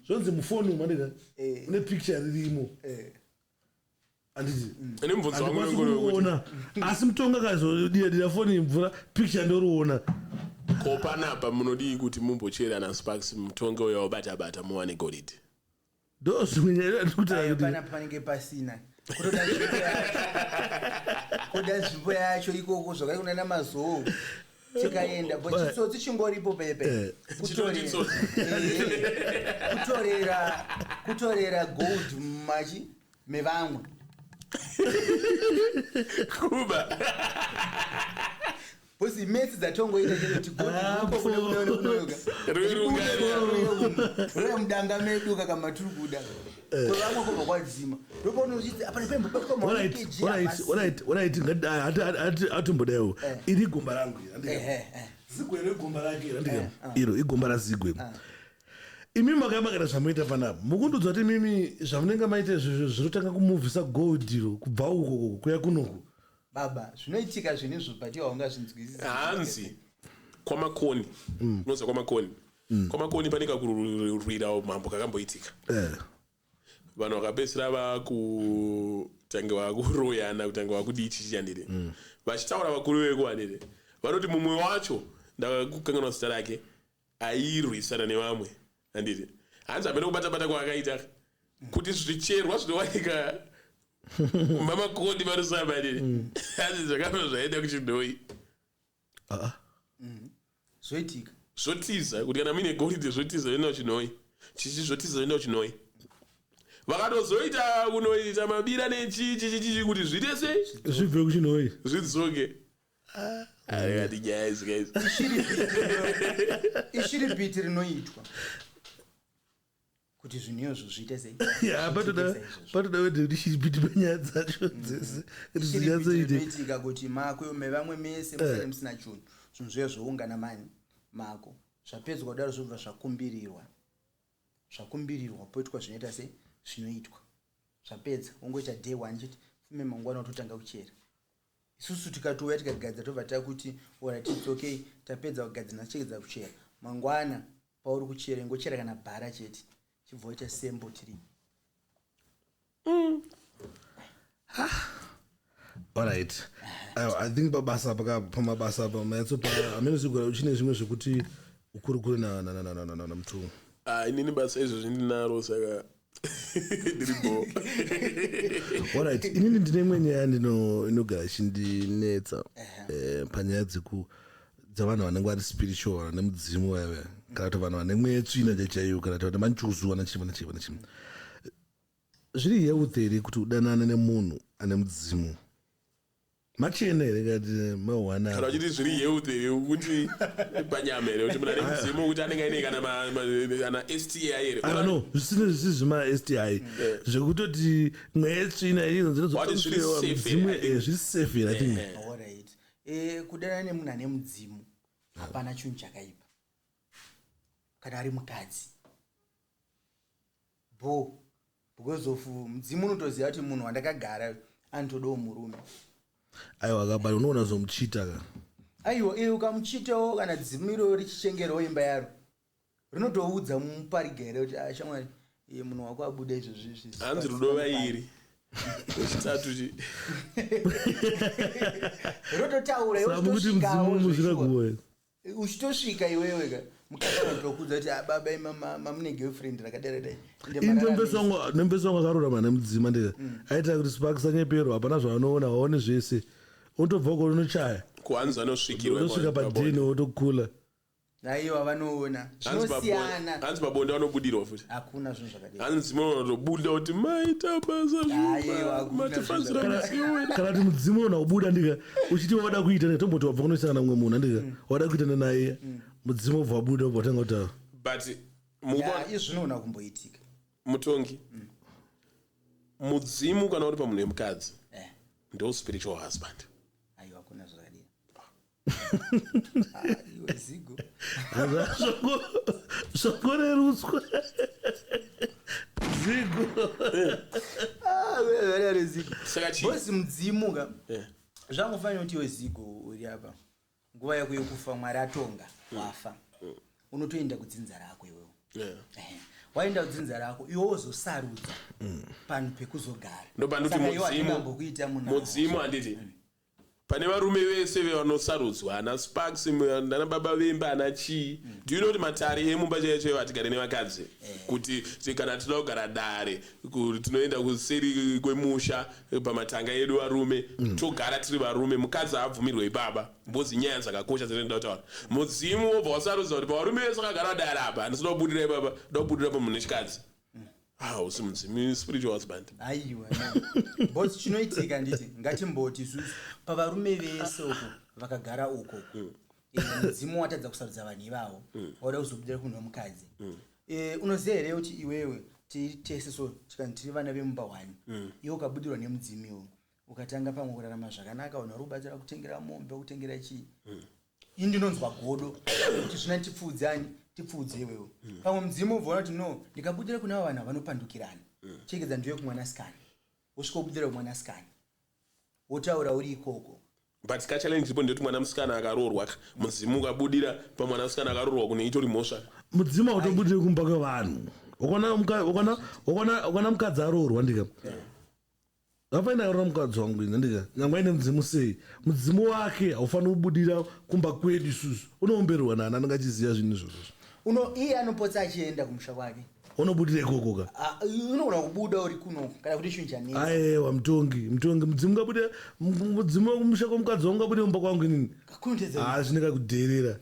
zvonzi mufoni umu andika une picture ririmo, handiti? Ine mubvunzo wangu. Handikwanisi unenge uri wekuti kuona, asi mutongo akazodira dira foni mvura, picture ndoriona. Ko panapa munodii kuti mumbochera naSparks, mutonge uya wabata bata, muwane goridhe? Ndo zvimwe nyaya ndikutaura Aiwa, kuti panapa panenge pasina kutoda nzvimbo yacho, kuda nzvimbo yacho ikoko zvakare kunana mazoo tikaenda bo chitsotsi chingoripo pepe. Chitori chitsotsi. Kutorera gold mumachi mevamwe. Kuba. Because metsi dzatongoita chete kuti gold mudanga medu kaka matiri kuda kwevamwe kwobva kwadzima, ndopaunozviti apana pembobatwa. Alright, atimbodaiwo iri igomba rangu iri, handika? Zigwe iro igomba rake iri, handika? Iro igomba raZigwe. Imi makamakata zvamuita panapa, mukundudza kuti imimi zvamunenge maita izvozvo zvinotanga kumuvhisa gold iro kubva uko kuya kunoku? Baba, zvinoitika zvinhu izvo, but iwe haungazvinzwisisi. Hanzi kwaMakoni, unoziva kwaMakoni? KwaMakoni pane kakurwira mambo kakamboitika. Vanhu vakapedzisira vakutange vakuroyana, kutange vakudii chichi, vachitaura vakuru veko, handiti? Vanoti mumwe wacho, ndakakukanganwa zita rake, airwisana nevamwe, handiti? Hanzi hamene kubata-bata kwaakaita kuti zvicherwa zvinowanika mamakoni vanosamba, handiti? Hanzi zvakabva zvaenda kuChinhoi. Ah, Zvoitika. Zvotiza kuti kana muine goridhe, zvotiza zvoenda kuChinhoi, chichi zvotiza zvoenda kuChinhoi. Vakatozoita kunoita mabira nechichichichichi kuti zviite sei? Zvibve kuChinhoi. Zvidzoke. Akati nyaya idzi guys. Ishiripiti rinoitwa kuti zvinhu izvozvo zviite sei? Ya, patoda Zviite saizvozvo. Patoda wete kuti shiripiti panyaya dzacho dzese kuti Ishiripiti dzinyatsoite. rinoitika kuti mako mevamwe mese musare musina chunhu, zvinhu zviye zvoungana mani mako. Zvapedzwa kudaro, zvobva zvakumbirirwa, zvakumbirirwa poitwa zvinoita sei? Zvinoitwa zvapedza, wongoita day one chete, fume mangwana watotanga kuchera. Isusu tikatouya tikagadzira, tobva takuti alright, it's okay, tapedza kugadzira, nachiregedza kuchera. Mangwana pauri kuchera, ingochera kana bhara chete, chibva waita sembo tiri. Alright, I think pabasa pamabasa apa manyatsopa hamene. Zigora uchine zvimwe zvekuti ukurukure namutungu? Ah, inini basa izvozvi ndinaro, saka ndiri bo. Alright, inini ndine imwe nyaya inogara ichindinetsa panyaya dzavanhu vanenge vari spiritual, vane mudzimu vaya, kana kuti vanhu vane mweya tsvina chaichaiyo, kana kuti vane manjuzu, vana chii, vana chii, vana chii. Zviri health here kuti udanane nemunhu ane mudzimu machena here, kati mawana? Kana uchiti zviri health here, kuti panyama here, kuti munhu ane mudzimu kuti anenge aine kana kana STI here? I no, zvisina, zvisiri zvima-STI, zvekutoti mweya yetsvina. Wati zviri safe here, Mudzimu. I think. Zviri safe here, I think. Alright, kudanana nemunhu ane mudzimu hapana chinhu chakaipa kana ari mukadzi bo, because of mudzimu unotoziva kuti munhu wandakagara anotodawo murume. Aiwa kabari, unoona zomuchita ka. Aiwa, iye ukamuchitawo, kana dzimu iroro richichengerawo imba yaro, rinotoudza mupariga here kuti, "Ah, shamwari, iye munhu wako abuda izvozvi izvi." Hanzi rudo vairi wechitatu chi. Rototaura iwe. Samukuti uchitosvikawo mudzimu muzvira zveshuwa. kuwe. Uchitosvika iwewe ka, mukadzi anotokudza kuti, "Ah, baba, ima mamune girlfriend rakadai dai." Ende Ini mararamisa. Nemufesi wangu akarurama nemudzima ndika aita kuti Sparks anyeperwa, hapana zvaanoona, vaone zvese, unotobva uko unochaya. Kuhanzi vanosvikirwa. Unosvika padheni wotokula. Aiwa, vanoona, zvinosiyana. Hanzi pabonde vanobudirwa futi. Hakuna zvinhu zvakadai. Hanzi mudzimu unotobuda kuti maita basa. Aiwa, hakuna. Matifanzira mudzimu wedu. Kana kuti mudzimu una ubuda ndika uchiti wada kuita ndika, tomboti wabva kunosangana mumwe munhu andika, wada kuita naye, mudzimu wobva wabuda, wobva watanga kutaura. But mukuona Ya, izvi zvinoona kumboitika. Mutongi, mudzimu kana uri pamunhu wemukadzi ndo spiritual husband. Aiwa, hakuna zvakadai. Ah, iwe Zigo. Zvakorerutswa, Zigo. Ah, wewe Zigo. Saka chii? Bosi, mudzimu ka, zvangofanira kuti iwe Zigo uri apa, nguva yako yekufa Mwari atonga, wafa, unotoenda kudzinza rako iwewe. Ehe. Waenda kudzinza rako iwe, wozosarudza panhu pekuzogara. Ndobva Saka iwe mudzimu hatingambokuita munhu mudzimu handiti pane varume vese vanosarudzwa, ana Sparks, ana baba vemba, ana chii. Do you know kuti matare emumba chaiyo chaiyo hatigare nevakadzi, kuti kana tinoda kugara dare, tinoenda kuseri kwemusha pamatanga edu varume, togara tiri varume, mukadzi haabvumirwe ipapa, mbozi nyaya dzakakosha dzinoenda kutaura. Mudzimu wobva wasarudza kuti pavarume vese vakagara dare apa handisida kubudira ipapa, ndoda kubudira pamunhu wechikadzi. Ah, usi mudzimu spiritual husband. Aiwa, no. Because chinoitika nditi, ngatimboti isusu pavarume vese uko vakagara uko, mudzimu watadza kusarudza vanhu ivavo, wauda kuzobudira kunhu wemukadzi. Unoziva here kuti iwewe tiri tese, so tikani tiri vana vemumba one, iwe ukabudirwa nemudzimu, iwe ukatanga pamwe kurarama zvakanaka, vanhu vari kubatsira kutengera mombe, kutengera chii, ini ndinonzwa godo kuti zvina tipfuudzani, tipfuudze iwewe. Pamwe mudzimu ubvaona kuti no, ndikabudira kuna ava vanhu vanopandukirana, chegedza ndiwe kumwanasikana, wosvika wobudira kumwanasikana, wotaura uri ikoko. But kachallenge iripo ndekuti mwana musikana akaroorwa ka, mudzimu ukabudira pamwana musikana akaroorwa, kune itori mhosva. Mudzimu hautobudiri kumba kwevanhu. Ukaona mukadzi aroorwa ndika, afaina akaroora mukadzi wangu ina ndika, nyangwe aine mudzimu sei, mudzimu wake haufaniri kubudira kumba kwedu isusu. Unoombererwa nani anenge achiziva zvinhu izvozvo? Uno iye anopotsa achienda kumusha kwake. Unobudira ikoko ka. Ah, unogona kubuda uri kuno kana kuti chinhu chanetsa. Aiwa, mutongi, mutongi, mudzimu ngabude, mudzimu wekumusha kwemukadzi wangu ngabude mumba kwangu inini? Kunotedza. Ha, zvineka kudherera,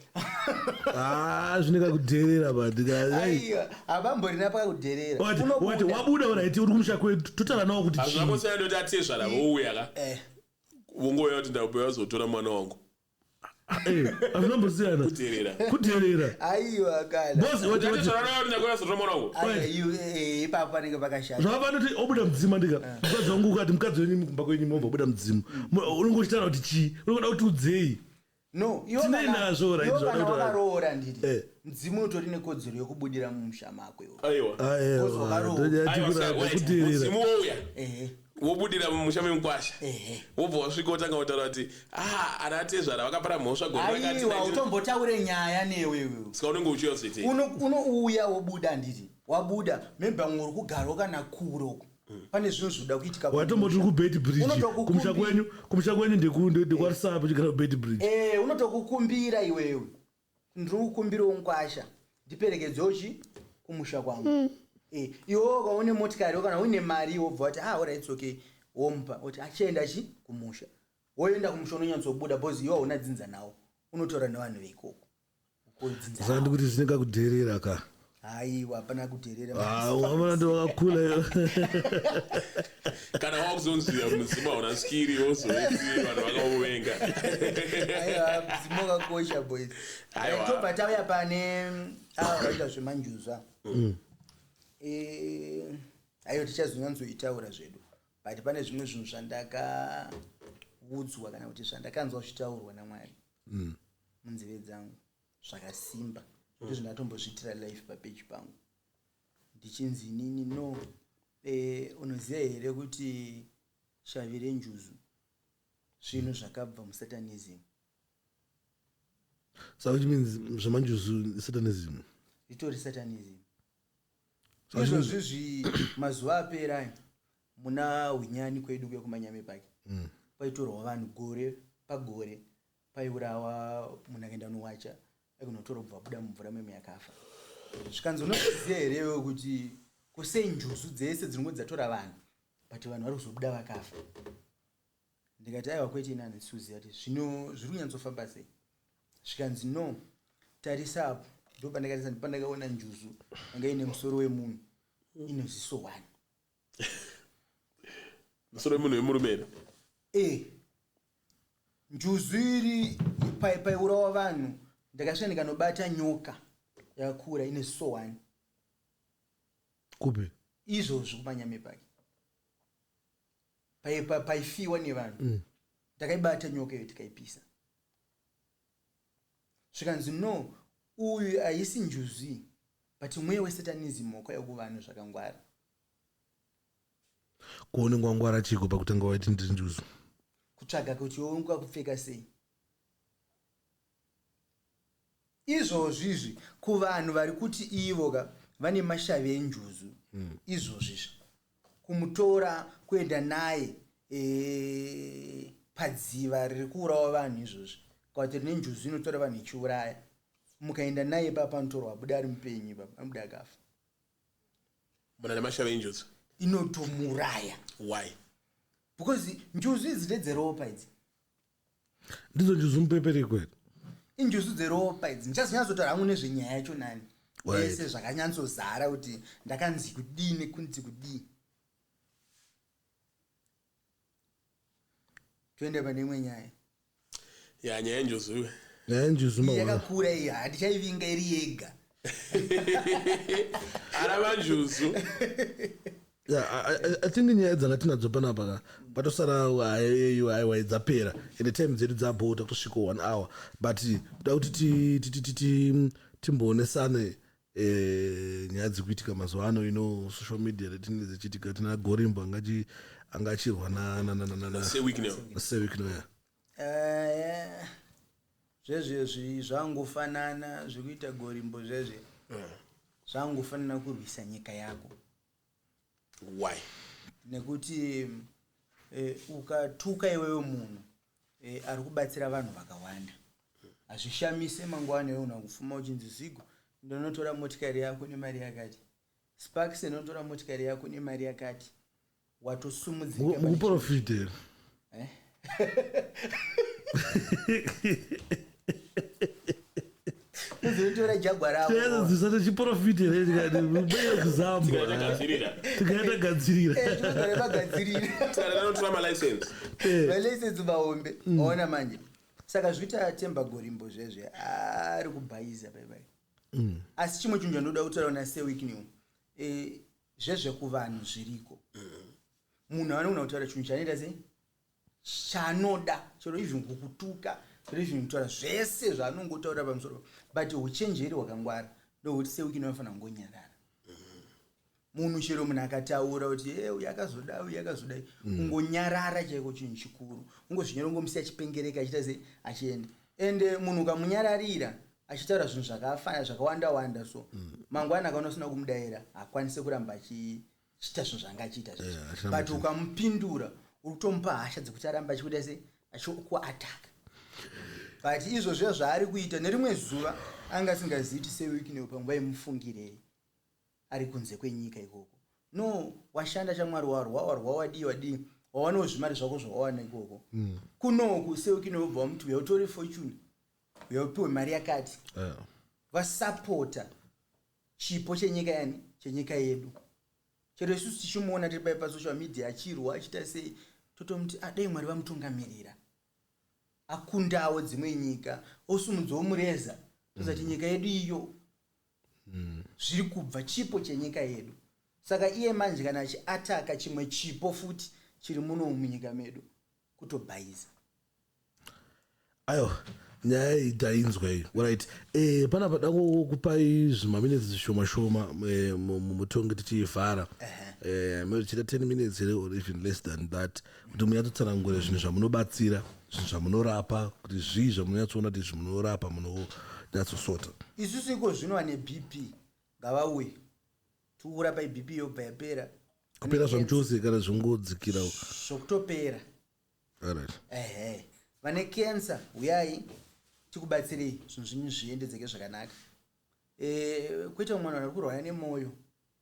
ha, zvineka kudherera, but Aiwa, havamborina pakakudherera. wati wabuda, alright, uri kumusha kwedu, totaura nawo kuti chii? Hazvakosiyana nekuti atezvara vouya ka, vongouya kuti ndauya vazotora mwana wangu. Hazvinombosiyana. Kudherera. Kudherera. Aiwa kana. Boss, wati Atezvara vauya kuti ndauya vazotora mwana wangu. Aiwa, ipapo panenge pakashata. Zvavafanoti obuda mudzimu andika, mukadzi wangu, ukati mukadzi wenyu kumba kwenyu mobva buda mudzimu, unenge uchitaura kuti chii? Unongoda kuti udzei? No, iwe Tinei kana- nazvo, right, iwe zvauda kana kutaura. wakaroora nditi Eh. mudzimu utori nekodzero yekubudira mumusha mako iwe. Aiwa. Wakaroora. Aiwa, saka, wait, kuteerera mudzimu wouya Ehe. wobudira mumusha memukwasha, Ehe. wobva wasvika wotanga kutaura kuti ah, ana atezvara vakapara mhosva gore rakati Aiwa, 19 utombotaure nyaya newe iwewe. Saka unenge uchiyozoitei? Unouya wobuda nditi wabuda, maybe pamwe uri kugarawo kana kure uko, pane zvinhu zvinoda kuitika Watomboti kumusha. uri kubet bridge. Unotokukumbi- Kumusha kwenyu, kumusha kwenyu ndekwarusapo, uchigara kubet bridge. Eh, unotokukumbira iwewe, ndiri kukumbirawo mukwasha, ndiperekedzewo chi kumusha kwangu. Eh, iwewo ka une motikari kana une mari, wobva wati, "Ah, alright, it's okay," womupa oti achienda chi kumusha, woenda kumusha, unonyatsobuda because iwe hauna dzinza nawo, unotaura nevanhu veikoko. Uko dzinza Saka ndikuti zvinenge kudherera ka. Haiwa, hapana kudherera. Ah, wamana ndi wakakula. Kana wakuzonziya mudzimu hauna skiri, wozoiti vanhu vakamuvenga. Aiwa, mudzimu wakakosha, boys. Aiwa. Tobva tauya pane ava vaita zvemanjuza. Eh, aiwa, tichazonyatsoitaura zvedu, but pane zvimwe zvinhu zvandakaudzwa kana kuti zvandakanzwa zvichitaurwa naMwari munzeve dzangu zvakasimba, ndizvo ndatombozviitira life papeji pangu, ndichinzi inini no, unoziva here kuti shavi renjuzu zvinhu zvakabva musatanism? So which means zvemanjuzu satanism? Ritori satanism. So Izvozvizvi mazuva apera aya, muna Hunyani kwedu kuya kuManyame pake, paitorwa vanhu gore pagore, paiurawa munhu akaenda nowacha, aikunotorwa kubva abuda mumvura meme yakafa. Zvikanzi, unoziva here iwe kuti kusei njuzu dzese dzinongo dzatora vanhu, but vanhu vari kuzobuda vakafa? Ndikati, "Aiwa, kwete, ini handisi kuziva kuti zvino zviri kunyatsofamba sei." Zvikanzi, "No, tarisa apo." Ndo pandakatarisa, ndopandakaona njuzu yanga ine musoro wemunhu, ine ziso one. Musoro wemunhu wemurume here? E, njuzu iri paiurawa vanhu, ndakasvika ndikanobata nyoka yakakura ine ziso one. Kupi? Izvozvo kuManyame pake, paifiwa nevanhu. Ndakaibata nyoka iyo, tikaipisa. Zvikanzi, "No, uyu haisi njuzu iyi, but mweya wesatanism wakauya kuvanhu zvakangwara." Kuonengwa ngwara chiko pakutanga waiti ndiri njuzu? Kutsvaga kuti unga kupfeka sei. Izvozvi izvi kuvanhu vari kuti ivo ka vane mashavi enjuzu, izvozvi izvi kumutora kuenda naye padziva riri kuurawa vanhu izvozvi, kana kuti rine njuzu inotora vanhu ichiuraya, mukaenda naye papa, anotorwa abuda ari mupenyu ipapa, anobuda akafa. Munhu ane mashavi enjuzu? Inotomuraya. Why? Because njuzu idzi ndedzeropa idzi. Ndidzo njuzu mupepereko here? Injuzu dzeropa idzi. Ndichazonyatsotaura hangu nezvenyaya yacho nani ese zvakanyatsozara kuti ndakanzi kudii nekunzi kudii. Toende pane imwe nyaya. Ya, nyaya yenjuzu iwe. Nyaya yenjuzu Iyi maona. yakakura iyi, handichaivinga iri yega. Ana vanjuzu. Yeah, I think nyaya dzanga tinadzo panapa ka patosara aiwa aiwa dzapera, ende time dzedu dzabhota kutosvika one hour, but toda kuti timboonesane nyaya dziri kuitika mazuva ano ino social media retine dzichiitika. Tina Gorimbo angachirwa SeWicknell. naSeWicknell, ya. Zvezvezvi zvangofanana zvekuita Gorimbo, zvezve zvangofanana kurwisa nyika yako. Why? Nekuti ukatuka iwewe munhu ari kubatsira vanhu vakawanda, hazvishamise mangwana iwe unakufuma uchinzi, "Zigo, ndinotora motikari yako nemari yakati. Sparks, ndinotora motikari yako nemari yakati." Watosumudzika. Mukuprofite here? Eh? Uzotora jagwa rako. Tichazodzisa tichiprofite here tikati example? Tikaita Tikaita gadzirira. Eh, tinogara magadzirira. Tikati anotora malicense. Malicense mahombe, waona manje. Saka zvita Temba Gorimbo zvezve ari kubhaiza paipai. Asi chimwe chinhu chandoda kutaura naSeWicknell, zvezvekuvanhu zviriko, munhu anogona kutaura chinhu chanoita sei, chanoda, chero even kukutuka. Zvinhu kutaura zvese zvaanongotaura pamusoro, but uchenjeri hwakangwara ndokuti Sir Wicknell vanofanira kungonyarara. Munhu chero munhu akataura kuti e uyu akazodai, uyu akazodai, kungonyarara chaiko chinhu chikuru. Ungozvinyara, ungomusiya achipengereka, achiita sei, achienda. Ende munhu ukamunyararira achitaura zvinhu zvakafana zvakawanda wanda, so mangwana akaona usina kumudayira, haakwanisi kuramba achiita zvinhu zvanga achiita Yeah, zvezvo. achiramba. But ukamupindura, uri kutomupa hasha dzekuti arambe achikuita sei, achikuataka. But izvozvo zvaari kuita, nerimwe zuva anga asingazivi kuti Sir Wicknell panguva yemufungirei ari kunze kwenyika ikoko. No, washanda chamwari, warwa, warwa, wadii, wadii, wawanawo zvimari zvako zvawawana ikoko. Kunoku Sir Wicknell wobva wamuti, "Uya utore fortune, uya upiwe mari yakati." Vasapota chipo chenyika yani, chenyika yedu. Chero isusu tichimuona tiri pai pasocial media achirwa, achiita sei, totomuti, "Ah, dai Mwari vamutungamirira, akundawo dzimwe nyika, osumudzawo mureza, tozati nyika yedu iyo zviri kubva chipo chenyika yedu." Saka iye manje kana achiataka chimwe chipo futi chiri muno munyika medu, kutobhaisa. Aiwa, nyaya iyi tainzwa iyi. Right, panapa da kupai zvimaminitsi zvishoma shoma, mutongi, tichiivhara. Maybe tichida 10 minutes here or even less than that, kuti munyatsotsanangure zvinhu zvamunobatsira, zvinhu zvamunorapa, kuti zvii zvamunonyatsoona kuti zvimunorapa, munonyatsosota. Isusu iko zvino vane BP ngavauye, tikurapa BP yobva yapera. Kupera zvamuchose kana zvongodzikirawo? Zvokutopera. Alright. Ehe, vane cancer uyai tikubatsirei, zvinhu zvinyu zviendedzeke zvakanaka. Kwete mumwe vanhu vari kurwara nemwoyo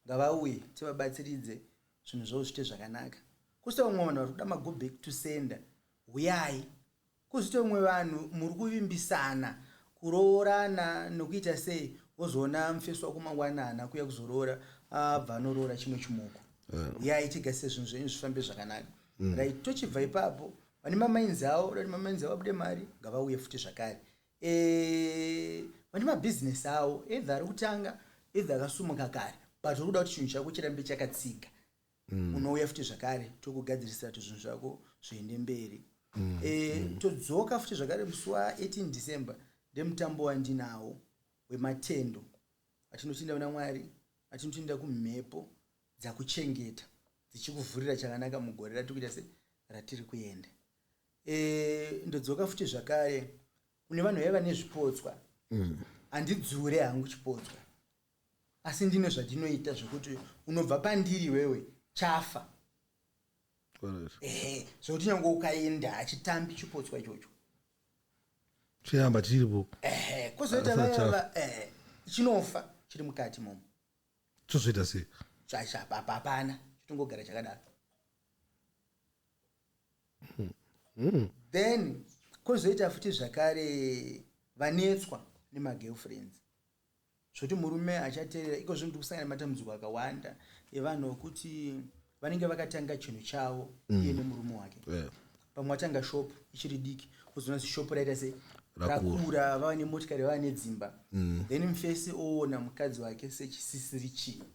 ngavauye tivabatsiridze, zvinhu zvavo zviite zvakanaka. Kuzoita vamwe vanhu vari kuda mago back to sender, uyai. Kuzoita vamwe vanhu muri kuvimbisana kuroorana nokuita sei, wozoona mufesi wako mangwana haana kuuya kuzoroora, abva anoroora chimwe chimoko, uyai tigase zvinhu zvenyu zvifambe zvakanaka. Right, tochibva ipapo. Vane mamainzi avo, oda kuti mamainzi avo abude mari, ngavauye futi zvakare. Vane mabhizinesi avo, either ari kutanga, either akasumuka kare, but uri kuda kuti chinhu chako chirambe chakatsiga, unouya futi zvakare, tokugadzirisa kuti zvinhu zvako zviende mberi. Todzoka futi zvakare musi wa18 December, ndemutambo wandinawo wematendo, atinotenda kuna Mwari, atinotenda kumhepo dzakuchengeta, dzichikuvhurira chakanaka mugore ratiri kuita se ratiri kuenda. Ndodzoka futi zvakare kune vanhu vaiva nezvipotswa. Handidzure hangu chipotswa, asi ndine zvandinoita zvekuti unobva pandiri iwewe chafa. Ehe, zvokuti nyange ukaenda hachitambi chipotswa ichocho. Chiramba chiripo. Ehe, kwozoita Asati vaya chafa. ehe, chinofa chiri mukati momo. Chozoita sei? Hapana, chitongogara chakadaro. Then kwozoita futi zvakare vanetswa nemagirlfriends, zvokuti murume achateerera iko zvino. Ndiri kusangana nematambudziko akawanda evanhu vokuti vanenge vakatanga chinhu chavo iye nemurume wake. Pamwe watanga shop ichiri diki, uzoona zishop raita sei. Rakura. Rakura, vava nemotikari, vava nedzimba. Then mufesi oona mukadzi wake sechisisiri chinhu,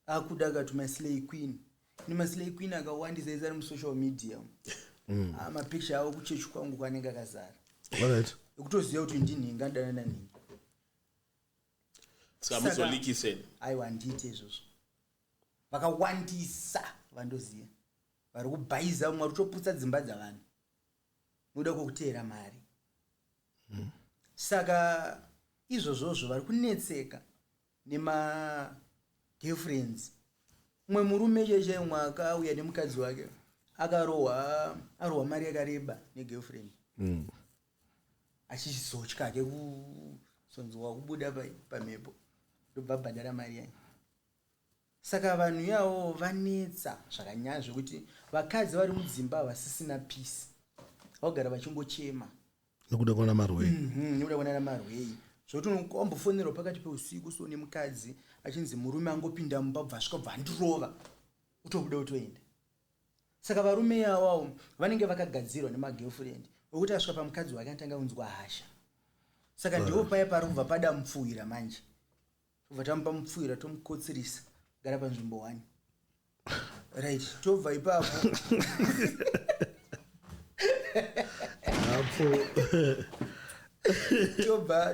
akuda kati maslay queen. Ine maslay queen akawandisa isi ari musocial media. Ah, mapicture avo kuchechi kwangu kwanenge akazara, ekutoziva kuti ndinhinga ndidana nanhingi. Saka muzolikiseni? Aiwa, handiite izvozvo. Vakawandisa vandoziva vari kubhaiza, vamwe vari kutoputsa dzimba dzavanhu nokuda kwokuteera mari. Saka izvozvozvo vari kunetseka nemagirlfriends. Umwe murume chaichai, umwe akauya nemukadzi wake, akarohwa, arohwa mari yakareba negirlfriend, achizotya ke kusonzwa kubuda pamhepo, ndobva bhadhara mari yayo. Saka vanhu iyavo vanetsa zvakanyanya, zvekuti vakadzi vari mudzimba havasisina peace, vagara vachingochema. Nekuda kwana marwei. Nekuda kwanana marwei, zvokuti wambofonerwa pakati peusiku so nemukadzi achinzi murume angopinda mumba, bva asvika, bva andirova, utobuda utoenda. Saka varume iwawawo vanenge vakagadzirwa nemagirlfriend, wekuti asvika pamukadzi wake anotanga kunzwa hasha. Saka ndiwo paya pari kubva pada mupfuwira manje, tobva tamupa mupfuwira, tomukotsirisa, gara panzvimbo 1. Right, tobva ipapo. 4.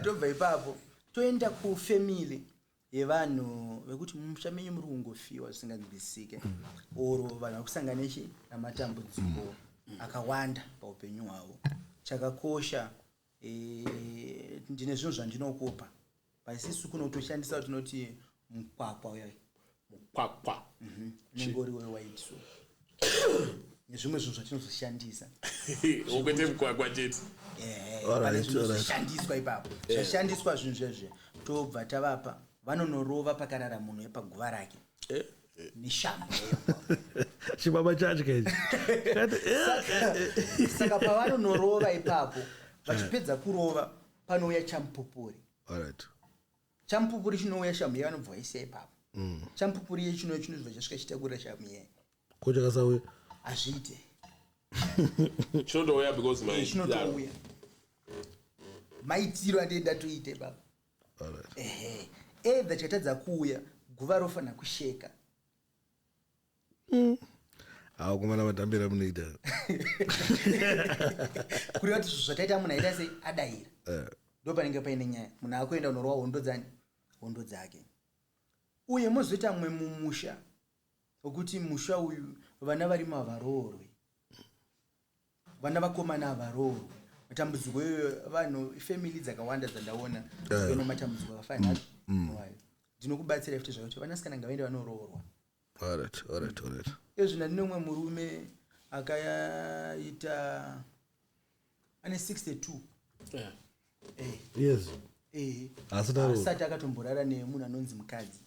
Tobva ipapo toenda kufamily yevanhu vekuti mumusha menyu muri kungofiwa zvisinganzwisike, oro vanhu vari kusangana nechi namatambudziko akawanda paupenyu hwavo. Chakakosha, ndine zvinhu zvandinokupa paisisu kunotoshandisa tinoti mukwakwa uya. Mukwakwa. Unenge uri wewhite, so nezvimwe zvinhu zvatinozoshandisa. Wokwete mukwakwa chete. Pane zvinhu zvoshandiswa ipapo, zvashandiswa zvinhu zvezve, tobva tavapa, vanonorova pakarara munhu yepaguva rake neshambo. Chibaba chacho kaichi. Saka pavanonorova ipapo, vachipedza kurova, panouya chamupupuri. Chamupupuri chinouya, shamu iye vanobva vaisiya ipapo. Chamupupuri iye chinouya, chinobva chasvika chitakurira shamu iye. Ko chakasauya? Hazviite. Chinotouya because my Chinotouya, maitiro andei ndatoita ipapo. Ehe, either chatadza kuuya, guva rofanira kusheka. Hawa kumana matambira munoita. Kureva kuti zvinhu zvataita, munhu aita sei, adayira. Ndo panenge paine nyaya, munhu akuenda unorwa hondo dzani, hondo dzake. Uye mozoita mumwe mumusha wekuti musha uyu vana varimo havaroorwe, vana vakomana havaroorwe. Matambudziko iyoyo, vanhu, family dzakawanda dzandaona dzine matambudziko akafanana wayo. Ndinokubatsira futi zvakuti vanasikana ngavaende vanoroorwa. Alright. Ezvino ndine umwe murume akaita ane 62. Yes. Asina roora. Asati akatomborara nemunhu anonzi mukadzi.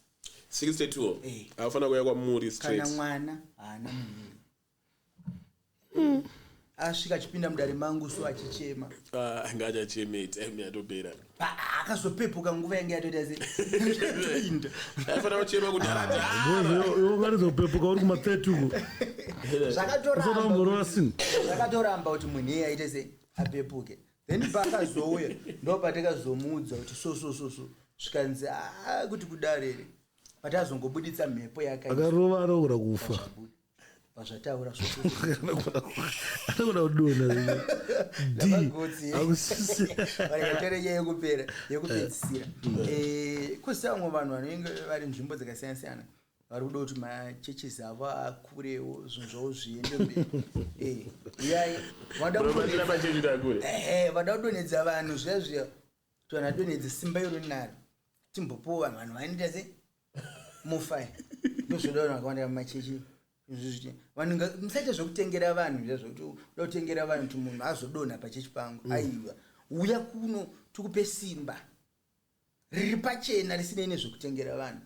62? Eh. Anofanira kuuya kwamuri Kana straight. mwana haana munhu. Asvika achipinda mudare mangu so achichema. Ah, ngaachacheme, time yatopera. Akazopepuka nguva yange yatoita setoinda. Aifanira kuchema kuti Iwe uri kuma-30 uko. Usati wamborova sini. Zvakatoramba kuti munhu iye aite sei, apepuke. Then paakazouya, ndo patakazomuudza kuti so so so so, zvikanzi, "Ah, kuti kudaro here?" Patazongobuditsa mhepo yakaita Akarova anogona kufa. pazvataura so so so. Anogona kudonha. D. Namagotsi. Hakusisi. Varikatore nyaya yekupera, yekupedzisira. Kwose vamwe vanhu vanenge vari nzvimbo dzakasiyana siyana vari kuda kuti machechisi avo akurewo, zvinhu zvavo zviende mberi. Uyai, vada unobatsira pachechi takure. Ehe, vada kudonhedza vanhu zviya zviya, kuti vanhu vadonhedze simba iro rinaro, timbopuwo vanhu, vanhu vanoita se mufai. Ndozvoda vanhu vakawanda mumachechi. Vanhu musaite zvekutengera vanhu zviya, zvokuti uda kutengera vanhu kuti munhu azodonha pachechi pangu. Aiwa, uya kuno tikupe simba riri pachena risinei nezvekutengera vanhu.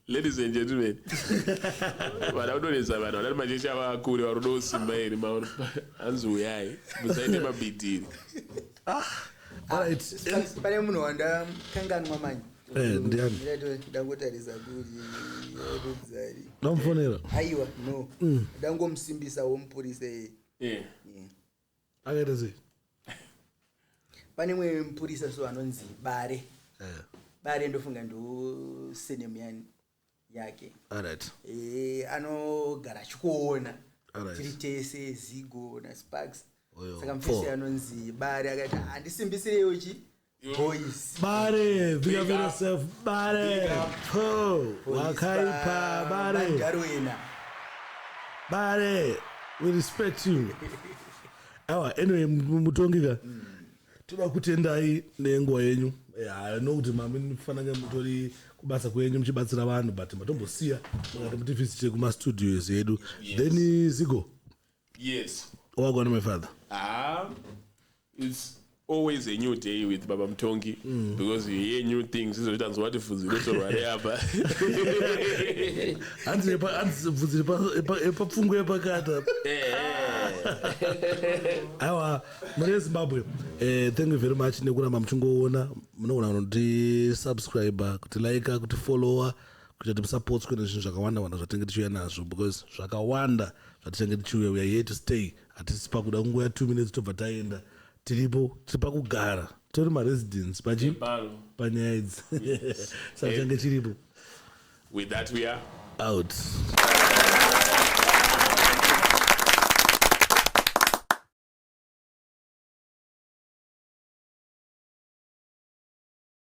Ladies and gentlemen, vada kudonhedza vanhu, vada kuti machechi avo akure, vari kuda kusimba iri maona, hanzi uyai, musaite mabhidhiri. Alright. Pane munhu wandakanganwa manje. Ndiani? Ndangotarisa kuti rudzari. Ndamufonera. Aiwa, no, ndangomusimbisawo mupurisa iye. Yeah. Akaita sei? Pane mumwe mupurisa so anonzi Bare. Bare, ndofunga ndo surname yani yake. Anogara achikuona. Tiri tese, Zigo naSparks. Oyo, Saka mufesi four. anonzi Bare akati handisimbisirewo chi boys. Bare, big up Big up. yourself, Bare. Big up. Po, wakaipa, Bare. Mandarwena. Bare, we respect you. Awa, anyway, mutongi ka. Toda kutendai nenguva yenyu. I know kuti mami fananga mutori kubasa kwenyu muchibatsira vanhu, but matombosiya mukati mutivhizite kumastudios edu. Then Zigo, Yes. wagwana my father. Ah, it's always a new day with Baba Mtongi because you hear new things. Izvo zvitanzwa kuti bvudzi rinotorwa reapa. Hanzi bvudzi repapfungwa yepakati apa. Aiwa, mune yeZimbabwe, thank you very much nekuramba muchingoona. Munogona kunoti subscribe, kuti like, kuti follower, kuita kuti musapotswe nezvinhu zvakawanda wanda zvatinenge tichiuya nazvo, because zvakawanda zvatichange tichiuya. We are here to stay. Hatisi pakuda kungoya 2 minutes tobva taenda. Tiripo, tiri pakugara, tori maresidents pachi Pano. panyaya idzi, saka change chiripo. With that, we are out.